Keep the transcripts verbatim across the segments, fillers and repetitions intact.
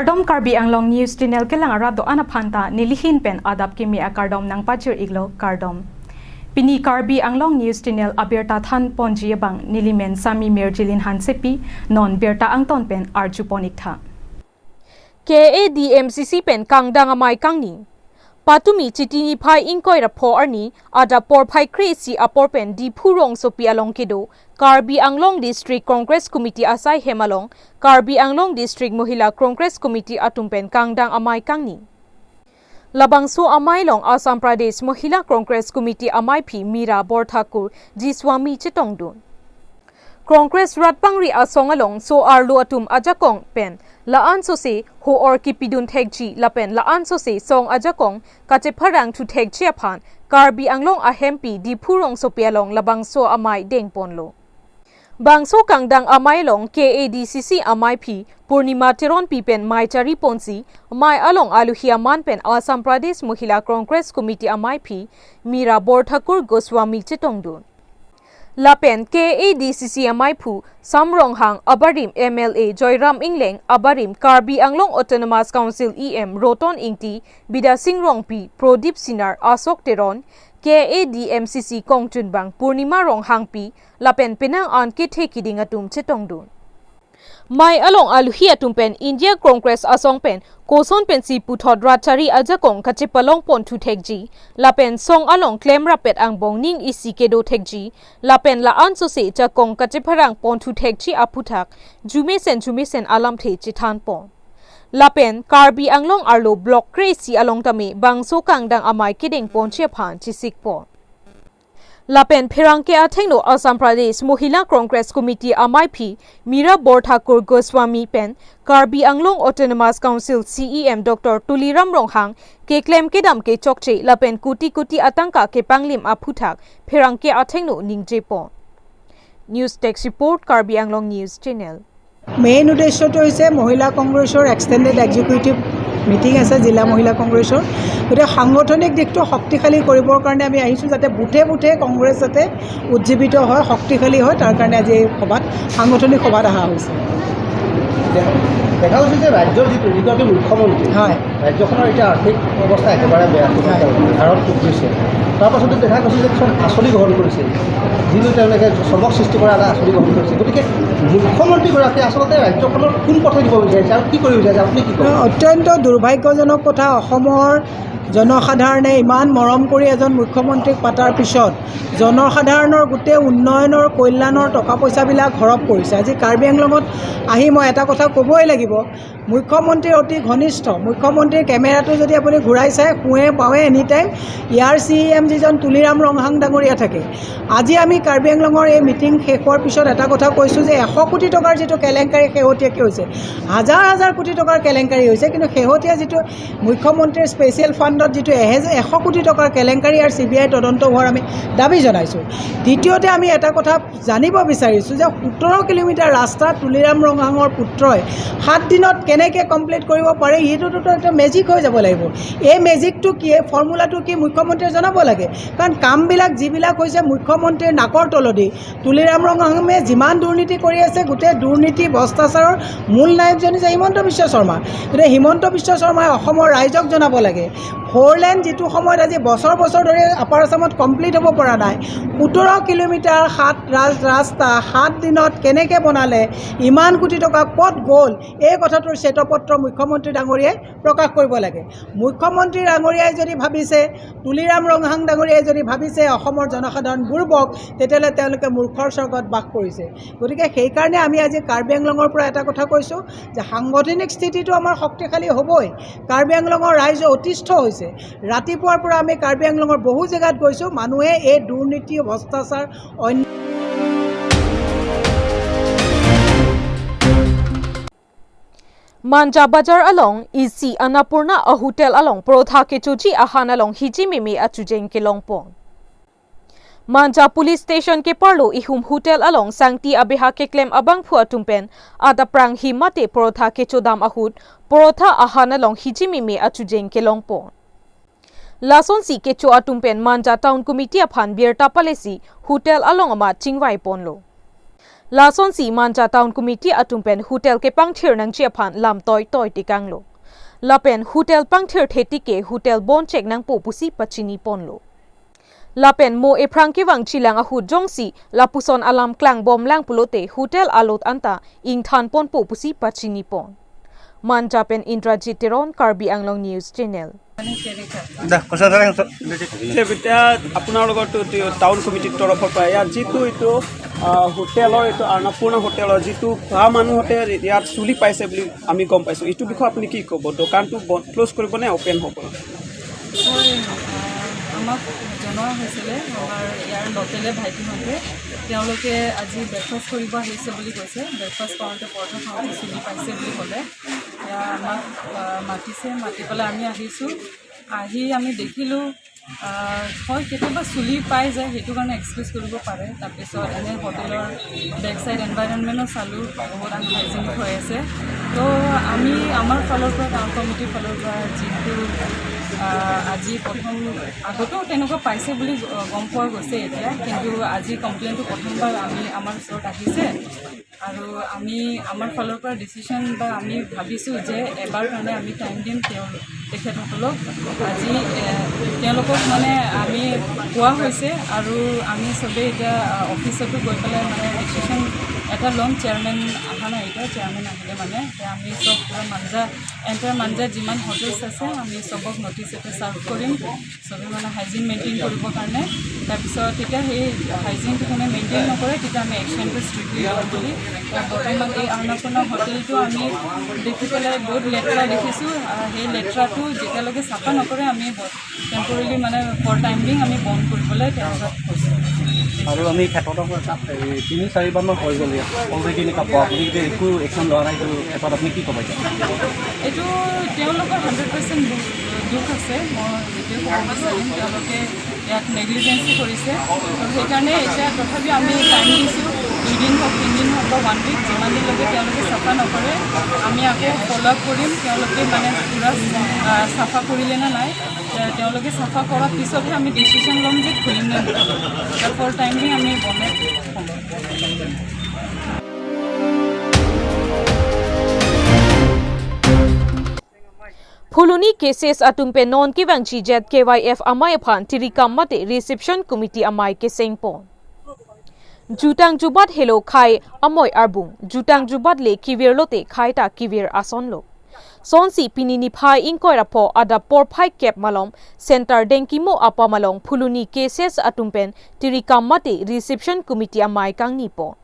Kardom, Karbi Anglong News Channel kelang arat do-an aphan ta nelihin pen adap kimi akardom nangpachir iklo, kardom. Pini Karbi Anglong News Channel abirta than ponji abang nelimen Sami Mirjilin Hansepi, non birta angton pen arju pon iktha. K A D M C C pen kangdang amei kangni. Patumi Chiti niphai ingkoi ra pho arni, adap porphai kre-isi apor pen Diphu rongsopi along kedo Karbi Anglong District Congress Committee asai hem along Karbi Anglong District Mohila Congress Committee atum pen kangdang amei kangni. Labangso amei along Assam Pradesh Mohila Congress Committee ameiphi Mira Borthakur Goswami chetongdun. Congress rat pangri asong along so-arlo atum ajakong pen la-an sose ho-or kipidun thekji lapen la-an sose song ajakong kachepharang thu thekji aphan Karbi Anglong ahempi Diphu rongsopi along labangso amei dengponlo. Bangso kangdang amei along K A D C C ameiphi Purnima Teronpi pen mei chari ponsi, mei along aluhi aman pen Assam Pradesh Mohila Congress Committee ameiphi Mira Borthakur Goswami chetongdun. Lapen K A D C C ameiphu Sam Ronghang, abarim M L A Joyram Engleng, abarim Karbi Anglong Autonomous Council E M Roton Engti, Bidya Sing Rongpi, Prodip Sinar, Ashok Teron, K A D M C C kongchunbang Purnima Ronghangpi, lapen penang an kethe kiding atum chetongdun. Mei along aluhi atum pen India Congress asong pen koson pensi puthot rat chari ajakong kachepalong pon thu thekji, lapen song along klem rapet angbong ning isi kedo thekji, lapen la-an sose jakong kachepharang pon thu thekji aphuthak jumesen jumesen alamthe chethan pon. Lapen Karbi Anglong arlo block kre-isi along tame bangso kangdang amei kedengponji aphan chesik pon. Lapen pherangke athengno Assam Pradesh Mohila Congress Committee ameiphi Mira Borthakur Goswami pen Karbi Anglong Autonomous Council C E M Doctor Tuliram Ronghang keklem kedam kechokche lapen kuti kuti atangka kepanglim aphuthak pherangke athengno ningje pon. News Desk Report, Karbi Anglong News Channel. Main উদ্দেশ্যটো হৈছে মহিলা কংগ্ৰেছৰ extended executive meeting আছে জিলা মহিলা কংগ্ৰেছৰ। গতিকে সাংগঠনিক দিশটো শক্তিশালী কৰিবৰ কাৰণে আমি আহিছোঁ, যাতে বুথে বুথে কংগ্ৰেছ যাতে উজ্জীৱিত হয়, শক্তিশালী হয়, তাৰ কাৰণে আজি এই সভাত, সাংগঠনিক সভাত অহা হৈছে। দেখা গৈছে যে ৰাজ্যৰ যিটো যিগৰাকী মুখ্যমন্ত্ৰী, হয়। ৰাজ্যখনৰ এতিয়া আৰ্থিক অৱস্থা একেবাৰে বেয়া, হয়। হাৰত ডুব গৈছে। তাৰ পাছতো দেখা গৈছে যে কিছুমান আঁচনি গ্ৰহণ কৰিছে, যিটো তেওঁলোকে চমক সৃষ্টি কৰা এটা আঁচনি গ্ৰহণ কৰিছে। গতিকে মুখ্যমন্ত্ৰীগৰাকীয়ে আচলতে ৰাজ্যখনৰ কোন পথে নিব বিচাৰিছে আৰু কি কৰিব বিচাৰিছে, আপুনি কি ক'ব? অত্যন্ত দুৰ্ভাগ্যজনক কথা। অসমৰ জনসাধাৰণে ইমান মৰম কৰি এজন মুখ্যমন্ত্ৰীক পাতাৰ পিছত জনসাধাৰণৰ গোটেই উন্নয়নৰ, কল্যাণৰ টকা পইচাবিলাক হৰপ কৰিছে। আজি কাৰ্বি আংলঙত আহি মই এটা কথা ক'বই লাগিব, মুখ্যমন্ত্ৰীৰ অতি ঘনিষ্ঠ, মুখ্যমন্ত্ৰীৰ কেমেৰাটো যদি আপুনি ঘূৰাই চায়, সোঁৱে বাৱে এনি টাইম ইয়াৰ চি ই এম যিজন তুলিৰাম ৰংহাং ডাঙৰীয়া থাকে। আজি আমি কাৰ্বি আংলঙৰ এই মিটিং শেষ হোৱাৰ পিছত এটা কথা কৈছোঁ যে এশ কোটি টকাৰ যিটো কেলেংকাৰী শেহতীয়াকৈ হৈছে, হাজাৰ হাজাৰ কোটি টকাৰ কেলেংকাৰী হৈছে, কিন্তু শেহতীয়া যিটো মুখ্যমন্ত্ৰীৰ স্পেচিয়েল ফাণ্ডত যিটো এহেজ-, এশ কোটি টকাৰ কেলেংকাৰী আৰু চি বি আই তদন্ত হোৱাৰ আমি দাবী জনাইছোঁ। দ্বিতীয়তে আমি এটা কথা জানিব বিচাৰিছোঁ যে সোতৰ কিলোমিটাৰ ৰাস্তা তুলিৰাম ৰংহাঙৰ পুত্ৰই সাত দিনত কেনেকৈ কমপ্লিট কৰিব পাৰে, সেইটোতো এটা মেজিক হৈ যাব লাগিব। এই মেজিকটো কি, এই ফৰ্মুলাটো কি, মুখ্যমন্ত্ৰীয়ে জনাব লাগে। কাৰণ কামবিলাক যিবিলাক হৈছে মুখ্যমন্ত্ৰীৰ নাকৰ তলেদি, তুলিৰাম ৰংহাঙে যিমান দুৰ্নীতি কৰি আছে, গোটেই দুৰ্নীতি ভ্ৰষ্টাচাৰৰ মূল নায়কজন হৈছে হিমন্ত বিশ্ব শৰ্মা। গতিকে হিমন্ত বিশ্ব শৰ্মাই অসমৰ ৰাইজক জনাব লাগে, ফ'ৰ লেন যিটো সময়ত আজি বছৰ বছৰ ধৰি আপাৰ আছামত কমপ্লিট হ'ব পৰা নাই, সোতৰ কিলোমিটাৰ সাত ৰাজ-, ৰাস্তা সাত দিনত কেনেকৈ বনালে, ইমান কোটি টকা ক'ত গ'ল, এই কথাটোৰ শ্বেতপত্ৰ মুখ্যমন্ত্ৰী ডাঙৰীয়াই প্ৰকাশ কৰিব লাগে। মুখ্যমন্ত্ৰী ডাঙৰীয়াই যদি ভাবিছে, তুলিৰাম ৰংহাং ডাঙৰীয়াই যদি ভাবিছে অসমৰ জনসাধাৰণ বুৰ্বক, তেতিয়াহ'লে তেওঁলোকে মূৰ্খৰ স্বৰ্গত বাস কৰিছে। গতিকে সেইকাৰণে আমি আজি কাৰ্বি আংলঙৰ পৰা এটা কথা কৈছোঁ যে সাংগঠনিক স্থিতিটো আমাৰ শক্তিশালী হ'বই। কাৰ্বি আংলঙৰ ৰাইজ অতিষ্ঠ হৈছে। ৰাতিপুৱাৰ পৰা আমি কাৰ্বি আংলঙৰ বহু জেগাত গৈছোঁ, মানুহে এই দুৰ্নীতি, ভ্ৰষ্টাচাৰ, অন্য Manja Bazar along isi Annapurna a hotel along porotha kechoji ahan along hiji meme achujeng kelongpon. Manja Police Station keparlo ihum hotel along sangti abeha keklem abangphu atum pen adap prang hi mate porotha kechodam ahut porotha ahan along hiji meme achujeng kelongpon. Lasonsi kecho atum pen Manja Town Committee aphan birta palesi hotel along amat chingvaiponlo. Lasonsi Manja Town Committee atum pen hotel kepangthir nangji aphan lam toitoi tekanglo. Lapen hotel pangthirthe tike hotel bon chek nangpo pusi pachiniponlo. Lapen mo ephrang kevang chilang ahut jongsi lapuson alam klangbomlang pulote hotel alot anta ingthanponpo pusi pachinipon. Manja pen Indrajit Teron, Karbi Anglong News Channel. দে, কৈছে দাদা, কৈছে। যে এতিয়া আপোনালোকৰতো এইটো টাউন কমিটিৰ তৰফৰ পৰা ইয়াত যিটো এইটো, আহ, হোটেলৰ, এইটো আন্নপূৰ্ণা হোটেলৰ যিটো খোৱা মানুহতে ইয়াত চুলি পাইছে বুলি আমি গম পাইছোঁ, এইটো বিষয়ে আপুনি কি ক'ব? দোকানটো বন্ধ, ক্ল'জ কৰিব নে অপেন হ'ব? হয়, আহ, আমাক জনোৱা হৈছিলে আমাৰ ইয়াৰ লোকেলে ভাইটিহঁতে, তেওঁলোকে আজি ব্ৰেকফাষ্ট কৰিব আহিছে বুলি কৈছে। ব্ৰেকফাষ্ট কৰোঁতে পৰঠা খাওঁতে চুলি পাইছে বুলি ক'লে। এতিয়া আমাক, আহ, মাতিছে, মাতি পেলাই আমি আহিছোঁ। আহি আমি দেখিলোঁ, আহ, হয়, কেতিয়াবা চুলি পাই যায়, সেইটো কাৰণে এক্সকিউজ কৰিব পাৰে। তাৰপিছত এনে হোটেলৰ বেক চাইড এনভাইৰনমেণ্টো চালোঁ, বহুত আনহাইজেনিক হৈ আছে। তো আমি আমাৰ ফালৰ পৰা, টাউন কমিটিৰ ফালৰ পৰা যিটো, আহ, আজি প্ৰথম, আগতেও তেনেকুৱা পাইছে বুলি গ-, গম পোৱা গৈছে এতিয়া, কিন্তু আজি কমপ্লেইনটো প্ৰথমবাৰ আমি, আমাৰ ওচৰত আহিছে। আৰু আমি আমাৰ ফালৰ পৰা ডিচিশ্যন বা আমি ভাবিছোঁ যে এবাৰ কাৰণে আমি টাইম দিম তেওঁ, তেখেতসকলক। আজি, এ, তেওঁলোকক মানে আমি কোৱা হৈছে আৰু আমি চবেই এতিয়া, আ, অফিচতো গৈ পেলাই মানে ডিচিশ্যন এটা ল'ম। চেয়াৰমেন অহা নাই এতিয়া, চেয়াৰমেন আহিলে মানে এতিয়া আমি চব পূৰা মাঞ্জা, এণ্টায়াৰ মাঞ্জা যিমান হোটেলছ আছে আমি চবক নটিচ এটা ছাৰ্ভ কৰিম। চবে মানে হাইজিন মেইনটেইন কৰিবৰ কাৰণে। তাৰপিছত তেতিয়া সেই হাইজিনটো কোনে মেইনটেইন নকৰে, তেতিয়া আমি একশ্যনটো ষ্ট্ৰিক্টলি ল'ম বুলি। তো বৰ্তমান এই আন্নপূৰ্ণা হোটেলটো আমি দেখি পেলাই বহুত লেতেৰা দেখিছোঁ। আহ, সেই লেতেৰাটো যেতিয়ালৈকে চাফা নকৰে, আমি ব-, টেম্পৰেলি মানে ফৰ টাইম বিং আমি বন্ধ কৰিবলৈ তেওঁলোকক কৈছোঁ। আৰু আমি খেতত এই তিনি চাৰিবাৰমান হৈ গ'ল ইয়াত। অলৰেডি এনেকুৱা পাব্লিকে একো একশ্যন লোৱা নাই, এইটো ক্ষেত্ৰত আপুনি কি ক'ব এতিয়া? এইটো তেওঁলোকৰ হাণ্ড্ৰেড পাৰ্চেণ্ট দুখ, দুখ আছে। মই এইটোৱে ক'ব বিচাৰিম, তেওঁলোকে ইয়াত নেগলিজেঞ্চি কৰিছে। তো সেইকাৰণে এতিয়া তথাপিও আমি টাইম দিছোঁ, দুদিন হওক, তিনিদিন হওক বা ওৱান উইক, যিমান দিনলৈকে তেওঁলোকে চাফা নকৰে, আমি আকৌ ফ'ল' আপ কৰিম। তেওঁলোকে মানে পূৰা, আহ, চাফা কৰিলে নে নাই, এ, তেওঁলোকে চাফা কৰাৰ পিছতহে আমি ডিচিশ্যন ল'ম যে খুলিম নে নকৰোঁ। এতিয়া ফৰ টাইম বিং আমি বন্ধ থ'ম। Phuloni K C S atum pen non kevangji J K Y F amei aphan tirikam mate reception committee amei kesengpon. Jutang jubat helo khei amei arbung, jutang jubat le kevir lote khei ta kevir asonlo. Sonsi pini niphai ingkoi ra pho adap porphai kep malom Center Dengkimo apam along Phuloni K C S atum pen tirikam mate reception committee amei kangnipon.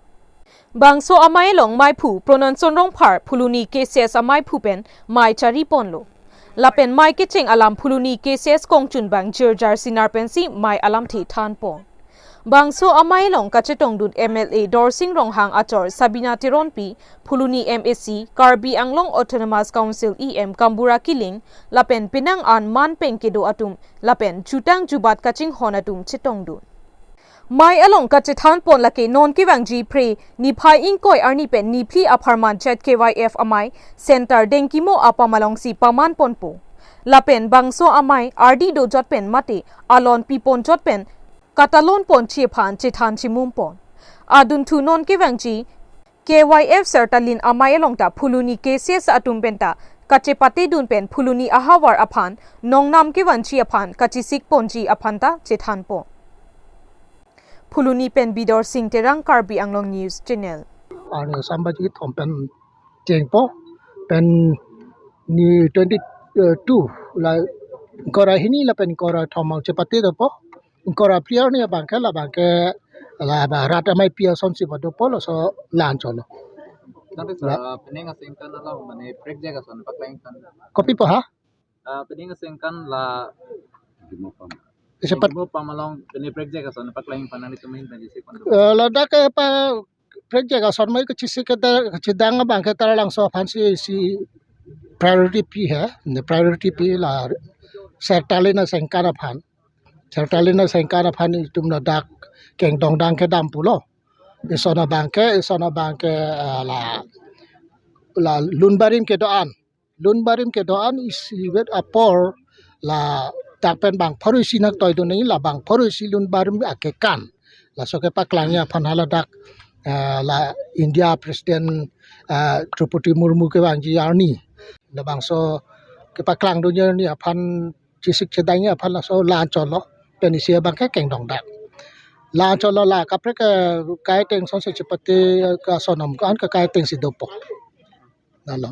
Bangso amei along meiphu Pronanson Rongphar Phuloni K C S ameiphu pen mei chariponlo. Lapen mei kecheng alam Phuloni K C S kongchunbang Jirjar Sinar pensi mei alamthe thanpon. Bangso amei along kachetongdun M L A Dorsing Ronghang achor Sabina Teronpi, Phuloni M A C, Karbi Anglong Autonomous Council E M Kambura Killing, lapen penang an man pen kedo atum, lapen jutang jubat kachinghon atum chetongdun. Mei along kachethanpon lake non kevangji Phre niphai ingkoi arni pen niphli apharman J K Y F amei Center Dengkimo apam alongsi pamanponpo. Lapen bangso amei ardi dojot pen mate alon piponjot pen katalonponji aphan chethan chimumpon. Adunthu non kevangji K Y F Sertalin amei along ta Phuloni K C S atum penta kachepatedun pen Phuloni ahavar aphan nongnam kevanji aphan kachesikponji aphanta chethanpon. Phuloni pen Bidor Sing Terang, Karbi Anglong News Channel. Arni sambajik thom pen chengpo, pen ni twenty two la ingkoi ra hini lapen ingkoi ra thom chepate dopo. Ingkoi ra phli arni abangke labangke la ba rat ameipi asonsi ba dopo, laso la-an cholo. Tangte sir, la- ah, penang asengkan along mane prekjak ason paklang kan. Kopi po ha? Ah, penang asengkan la Isa pat- Dengkimo apam along pene prekjak ason paklang panan itu main tadi sih. Eh, ladak ke pa prekjak ason mei kachisi keda kachidang abangke Taralangso aphansi isi priority pi he, ne priority pi la Sertalin asengkan aphan. Sertalin asengkan aphan itum ladak kengdongdang kedam pulo. Ison abangke, ison abangke, eh, la, la lun barim kedo-an. Lun barim kedo-an isi vet apor ladak pen bang pharo isi nangtoidun nangji, la bang pharo isi lun barim akekan. Laso kepaklangji aphan haladak ah, la India President, ah, Droupadi Murmu kevangji arni, labangso kepaklang dunji arni aphan, chesik chedangji aphan laso la-an cholo, pen isi abangke kengdong dak. La-an cholo la kaprek, eh, kaiteng sonsi chepate, eh, ka sonom ko-an ke kaiteng si dopo. Lalo.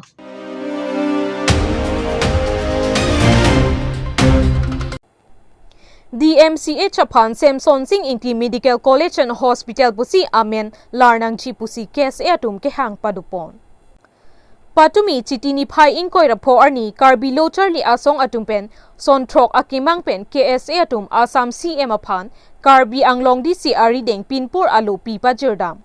D M C H aphan Semsonsing Ingti Medical College and Hospital pusi amen lar nangji pusi K S A atum kehang padopon. Patumi Chiti niphai ingkoi ra pho arni Karbi Lo Charli Asong atum pen son throk akemang pen K S A atum Assam C M aphan Karbi Anglong D C arideng pinpur alo pi pajirdam.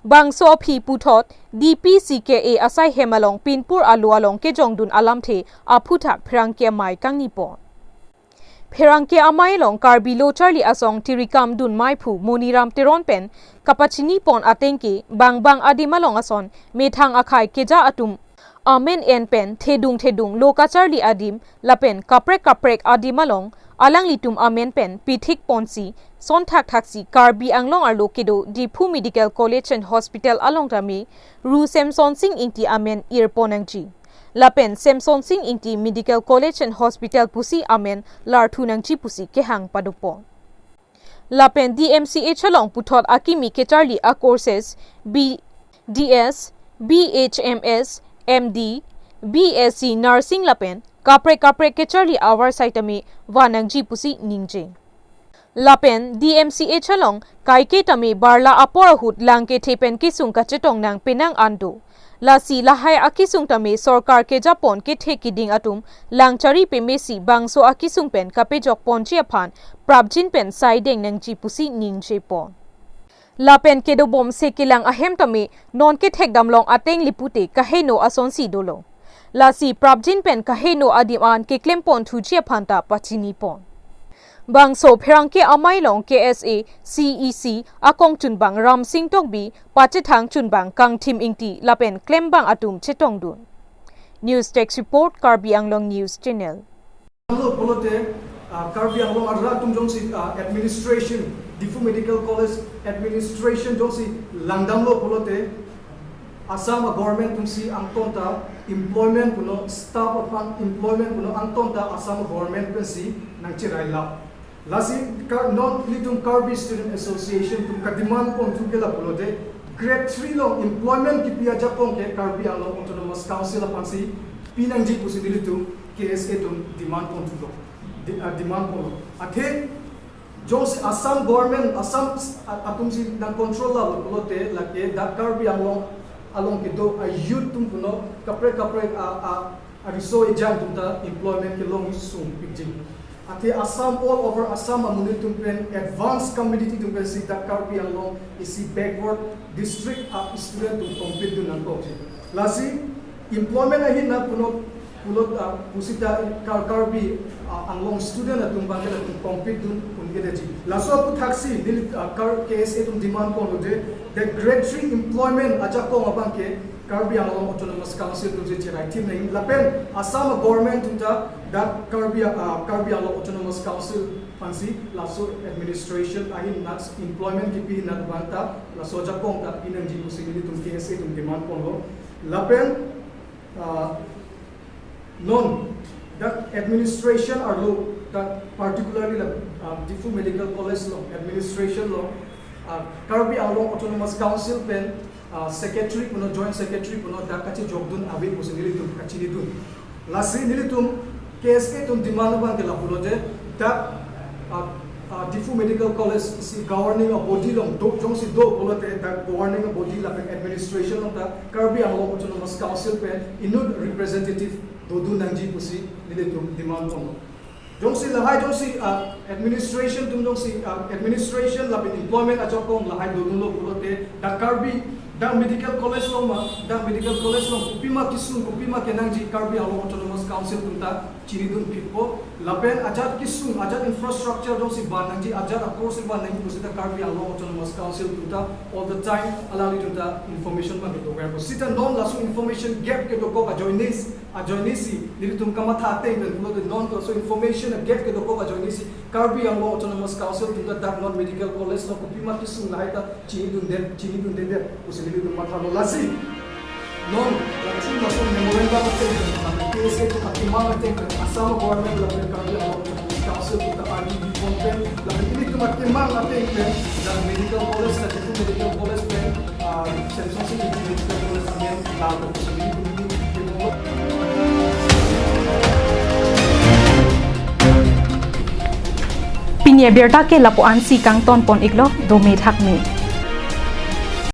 Bangso aphi puthot D P C K A asai hem along pinpur alo along kejongdun alamthe aphuthak pherangke amei kangnipon. Pherangke amei along Karbi Lo Charli Asong tirikam dun meiphu Moniram Teron pen kapachinipon atengke bangbang adim along ason methang akhei keja atum amen en pen thedung thedung lo kacharli adim lapen kaprek kaprek adim along alanglitum amen pen pithikponsi son thakthak si Karbi Anglong arlo kedo Diphu Medical College and Hospital along tame Ru Semsonsing Ingti amen irpon nangji. Lapen Semsonsing Ingti Medical College and Hospital pusi amen larthu nangji pusi kehang padopon. Lapen D M C H along puthot akimi kecharli a-courses B D S, B H M S, M D, B S C Nursing lapen kaprek kaprek kecharli avar saitame van nangji pusi ningje. Lapen D M C H along kaike tame barla apor ahut lang kethe pen kesung kachetong nang penang an do. Lasi lahai akesung tame sorkar kejapon kethe keding atum lang chari pemesi bangso akesung pen kapejokponji aphan prapjin pen saideng nangji pusi ningjepon. Lapen kedobomse kelang ahem tame non kethekdam long ateng lipute kaheno asonsi dolo. Lasi prapjin pen kaheno adim an keklempon thuji aphan ta pachinipon. Bangso pherangke amei along K S A C E C akong chunbang Ramsing Tokbi, pachethang chunbang Kangthim Ingti lapen klembang atum chetongdun. News Desk Report, Karbi Anglong News Channel. Lo pulote, ah, Karbi Anglong arat atum jongsi, ah, administration, Diphu Medical College administration jongsi langdamlo pulote, Assam government atumsi angtonta employment puno, staff aphan employment puno angtonta Assam government pensi nangcherailap. Lasi kar non ilitum Karbi Student Association atum kademand ponthu ke lapulote, grade three along employment kipi ajakong ke Karbi Anglong Autonomous Council aphansi pinangji pusi nelitum K S A atum demand ponthulo. De-, ah, demand ponlo. Athe jongsi Assam government, Assam s-, a-, atumsi nang control lalo pulote lake dak Karbi Anglong along kedo a-youth atum puno kaprek kaprek a, a, ariso ejang atumta employment kelong sungpikji. Athe Assam, all over Assam amonit atum pen advanced community atum pensi dak Karbi Anglong isi backward district a-student atum compete dun nangkokji. Lasi employment ahin na puno pulo, ah, pusita Kar-, Karbi, ah, Anglong student atum abangke latum compete dun un-edeji. Laso aphuthaksi neli, ah, Kar-, K S A atum demand ponlo je, the grade three employment ajakong abangke Karbi Anglong Autonomous Council atumsi cheraithip nang lapen Assam government atumta dak Karbi, ah, Karbi Anglong Autonomous Council aphansi laso administration ahin na employment kipi na banta laso ajakong ta pinangji pusi nelitum K S A atum demand ponlo. Lapen, ah, non dak administration arlo dak particularly la, ah, Diphu Medical College along administration along, ah, Karbi Anglong Autonomous Council pen, ah, secretary puno, joint secretary puno dak kachejokdun ave pusi nelitum kachinidun. Lasi nelitum K S A atum demand abangke lapulote dak, ah, ah, Diphu Medical College isi governing body along do, jongsi do pulote dak governing body lapen administration along ta Karbi Anglong Autonomous Council pen inut representative dodun nangji pusi nelitum demand ponlo. Jongsi lahai jongsi, ah, administration atum jongsi, ah, administration lapen employment ajakong lahai dodunlo pulote dak Karbi, dak medical college along ma, dak medical college along kopima kesung, kopima kenangji Karbi Anglong Autonomous Council atumta chinidun phitpo, lapen ajat kesung, ajat infrastructure jongsi van nangji, ajat a-course van nangji pusita Karbi Anglong Autonomous Council atum ta all the time alanglitum ta information bang kedo kaya. Sita non laso information gap kedokok ajoine, ajoinesi nelitum kamatha ateng pen pulote non laso information gap kedokok ajoinesi Karbi Anglong Autonomous Council atum ta dak non medical college along kopima kesung lahai ta chinidunde, chinidunde pusi nelitum mathalo. Lasi non latum laso memorandum ateng pen, lapen K S A atum akemang ateng pen, Assam government lapen Karbi Anglong Autonomous Council atum ta arni bipon pen, lapen nelitum akemang ateng pen, dak medical college, Sajipu Medical College pen, ah, Sensong Sing Medical College amen la pusi nelitum nelitum. Pini abirta ke lapu ansi kangton pon iklo, dome thakme.